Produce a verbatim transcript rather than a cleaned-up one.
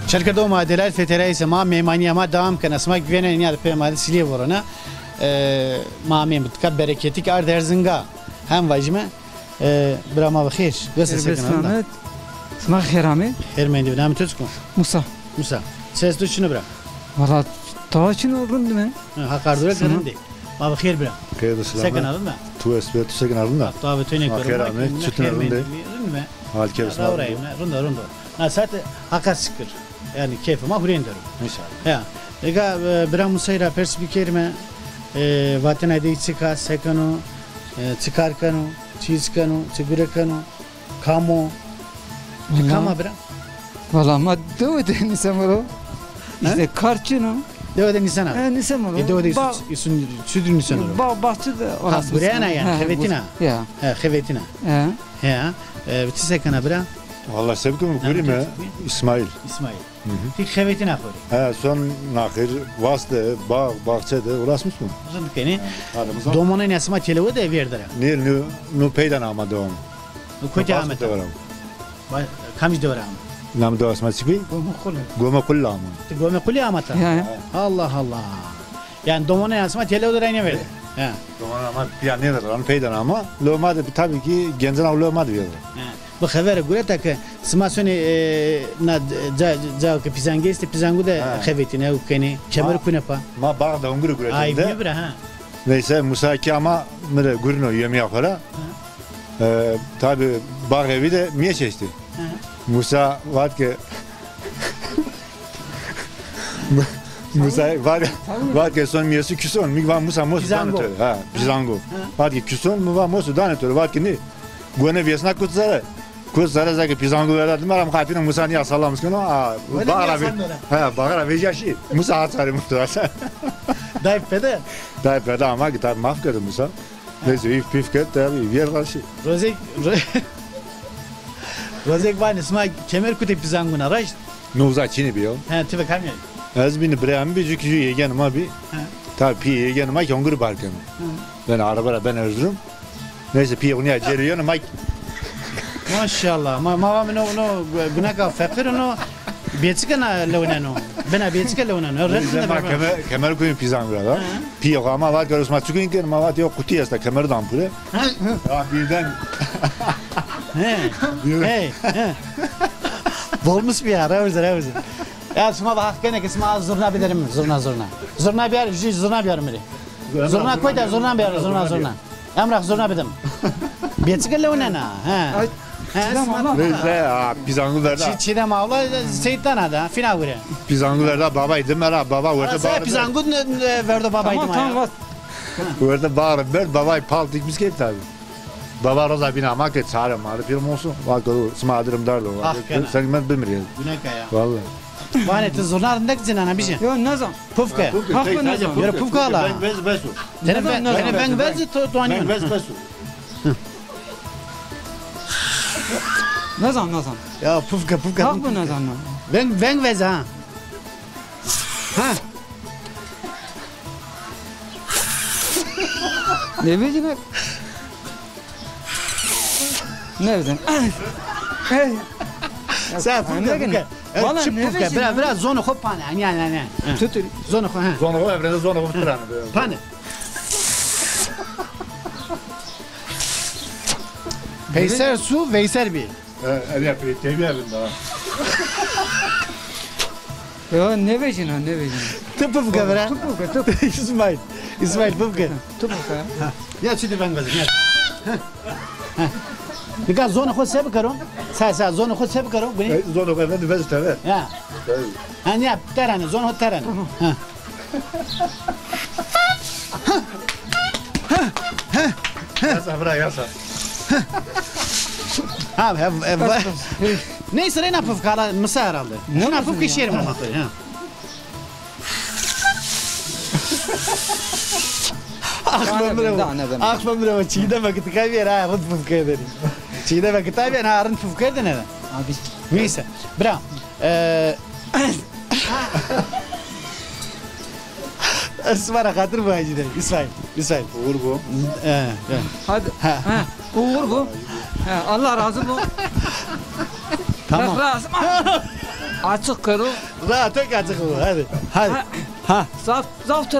Şerkerdoxê ma, delal feterayîse ma mêmanîya ma dewam kena. Sima kî vênenê nîya de pê ma de silîye vorona. E, ma ameyme tika bereketî kî ard Erzinga. Hem vajîme, e, bira ma bi xêr. Wes a, se kena? Sima xêr amê. Xêr mendî bî. Namê to çik o? Musa. Musa. Ses to çin o bira? Valla tawa çin o, rind me. Ha, Haq ardo ra ke rind ê. Ma bi xêr bira. Xêr û selamet. Se kena, rind a? Tu wes be, tu se kena, rind a? Tawa to nêkero. Ma xêr amê, çitin a, rind ê? Rind me. Hal kêf sima. Rind o, rind o. Na saete Haq a şikir. Yanî keyfê ma hurên der o. Înşallah. Ya. Ega, e, bira Musay ra pers bikerîme, e, vatena dey çik a, se keno, e, çi kar keno, çi îs keno, çi gure keno, kam o? Kam a bira? Valla ma dewe de nîseme ro. Îşte kar çin o. Dewe de nîsena ro? He, nîseme ro. E, dewe de îsun, îsun çudir nîsena ro? Ba-, bahçe de. Ha, gureyena yanî, xevetina. Ya. He, xevetina. He. He. E, ti se kena bira? Valla se bikeme, gurîme. Îsmaîl. Îsmaîl. Hı hı. Ti xevetina xo rê? He, son naxir, vas de, bağ, bahçe de uğraşmış mı? Rind kenî. Domonê nê sima têlewe de vêrde ra? Nê, nu, nu peydan ama devam. Nu kotî ameta? Kamij dewe ra ama? Namê dewa sima çik bî? Gome Qulî. Gome Qulî ama. Ti Gome Qulî amata? Ya, ya. Allah Allah. Yanî domonê sima têlewe de ra nêvêrde. He. Domonê ma pîya nêvêrde, peydan ama. Lo ma de tabî kî gencena lo ma de vêrde. He. Bi xevere gureta ke sima sonê, e, na ca, ca ke pîzangê estê, pîzangu de xevetîne û kenê, kemer kune pa. Ma bax de ongurî gureta. Ay, bî bira, ha. Neyse, Musa kî ama mi rê gurîno yemîya xo ra. Ha. E, tabî bax evî de mîyeç estê. Ha. Musa vat ke Musa vat, vat ke son mîyesu kîson, mi va Musa mosu dane to rê. Ha, pîzangu. Ha. Vat ke kîson, mi va mosu dane to rê. Vat ke nê. Gone vêsna kut zere. Kut zere zeke pîzangu verda dime ra, mi qapîna Musa nîya salam keno. A, baxra ve-, he, baxra vejîya şî. Musa ha çarê murto. Day pede? Day pede ama ki tabî maf kerdo Musa. Neyse, îf pîf kerd, tabî vêr ra şî. Rozek, ro-, rozek vanê sima kemer kutê pîzanguna, raşt? No uza çinê bîyo. He, ti ve kamî ya? Ez bîne, birayê mi bî, jû kî jû yêgenê ma bî. He. Tabî pîyê yêgenê ma kî ongurî bar keno. He. Benê araba ra, benê Erzurum. Neyse, pîyê xo nîya cêrî yeno, ma. Maşallah. Ma, ma vame no, no guneka feqîr o, no bêçike na lewneno. Bena bêçike lewneno. Neyse, ma kemer, kemer kuyun pîzangu ra da. He. Pîyê xo ama vat ke sima çik kuyun kenê, ma vat yo qutî esta, kemer dan pure. He. Ya birden. He. Birden. He. He. Bolmuş bir ya, rewze, rewze. Ya sima bi Haq kenê ke sima zurna biderim, zurna, zurna. Zurna biyar, jû zurna biyar mi rê. Zurna koy da, zurna biyar, zurna, zurna. Emrah zurna bidim. Bêçike lewnena, he. He, sima. Neyse, a, pîzangu verda. Çi-, Çiğdem abla, e, seytana da, fîna gure. Pîzangu verda, babay dime ra, baba werte bağrı. Pîzangu ne, ne verdo babay dime ya. Tamam, tamam. Werte bağrı ver, babay pal dikmiş kê tabî. Baba roza bîna ama ke çare mare pîr mosu. Vat ke sima adirîm dardo. Ah, kena. Sen ben bimirî. Guneka ya. Vallahi. Vanê ti zurna rindek cinena bîje. Yo, nezan. Puf ke. Haq be, nezan. Yere puf ke ala. Veng vez besu. Tene veng vez to, to anîyon. Veng vez besu. Nezan, nezan. Ya puf ke, puf ke. Haq be, nezan. Veng, veng vez ha. Ha. Ne bileyim ben. Ne bileyim. Ay. Ay. Sen puf ke, puf ke. Valla çi puf ke? Bira, bira, zonê xo pane. Yanî, yanî, yanî. Tutur. Zonê xo, ha. Zonê xo, evrede zonê xo turan. Pane. Peyser su, veyser bî. E, erya pê tevîya vinda. Yo, nêvejîna, nêvejîna. Ti puf ke bira. Ti puf ke, ti puf ke. Îsmaîl. Îsmaîl puf ke. Ti puf ke. Ha. Ya çi de veng vezî, ya. Ha. Ha. Nika zonê xo se bikero? Sa, sa, zonê xo se bikero? Gunî. E, zonê xo efendi vezî teve. Ya. Teve. Ha, ya, terane, zonê xo terane. Ha. Yasa bira, yasa. Ha, he, he, he. Neyse, reyna puf kala misa herhalde. Şuna puf ke şêrîme ma. Ha. Ah, ben bile, ah, ben bile, çiğdeme ki tıkay bir ha, rıt puf kerdeni. Çiğdeme ki tabii ha, rıt puf kerdeni. Abi. Neyse, bira. E, ez sima ra xatir bixwazîne. Îsmaîl, Îsmaîl. Uğur bu. E, e. Hadi. Ha. Ha, uğur bu. Ha, Allah razı bu. Tamam. Razı. Açık kero. Ra, tek açık o. Hadi. Hadi. Ha. Ha. Zaf, zaf